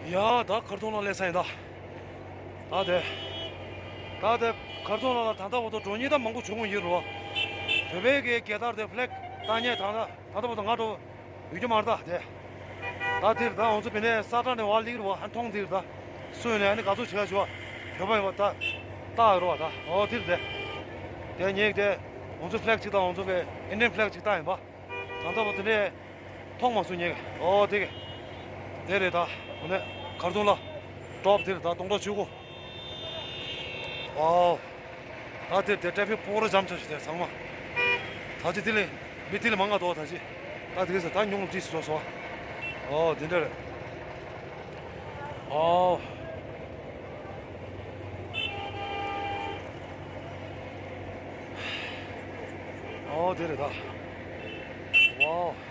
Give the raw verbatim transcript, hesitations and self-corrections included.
ཡ་ད་ཁར་ཐུང་ལ་སླེབས་ས་ཡིན་ད། ད་དེ། ད་དེ། ཁར་ཐུང་ལ་ད་ལྟ་བར་དུ་འགྲོ་མཁན་ད་མང་པོ་བྱུང་ཡོད་རེད་བ། བོད་པའི་གི་རྒྱལ་དར་དེ་ཕི་ལེག་བཏགས་མཁན་ད་ད་ད་ལྟ་བར་དུ་ང་འགྲོ་ཡོད་རྒྱུ་མ་རེད་ད་དེ། ད་འདིར་ད་ང་ཚོ་བི་ནས་ས་ཁྲ་ནས་བ་ལིག་རེད་བ། ཨ་མཐོང་འདིར་ད། སུ་ཡིན་ནས་ཨ་ནི་དགའ་ཚོར་བྱེད་ཡ་བྱེད་བ། བོད་པ་ཡིན་བ་ད། ད་རོ་བ་ད་ཨོ་འདིར་དེ། དེ་ཉིད་དེ། ང་ཚོ་ཕི་ལེག་ཅིག་ད་ང་ཚོ་གི་ཨིན་ཌི་ཡན་ཕི་ལེག་ཅིག་ད་ཡིན་པ། ད་ལྟ་བར་དུ་འདི་འདྲས་མཐོང་མ་སོང་ངས། ཨོ་དེ་གི། དེ་རེད་ད། འོ་ནས་ཁར་ཐུང་ལ། ཌོབ་དེ་རེད་ད་སྟོང་ཕྲག་བཅུ་དགུ། ཨོ། ད་དེ་དེ་ཊེ་ཕིག་སྤོ་ར་འཇམ་ཆགས་ཤིག་དེ་ཚང་མ། ད་ཅི་དེ་ལས་མི་དེ་ལས་མང་ང་འདུག་ད་ཅི། ད་དེ་གི་ཟེར་ད་ཉུང་ལ་ཏིས་སོ་སོ། ཨོ་དེ་འདྲ་རེད། ཨོ། ཨོ་དེ་རེད་ད། ཝའོ།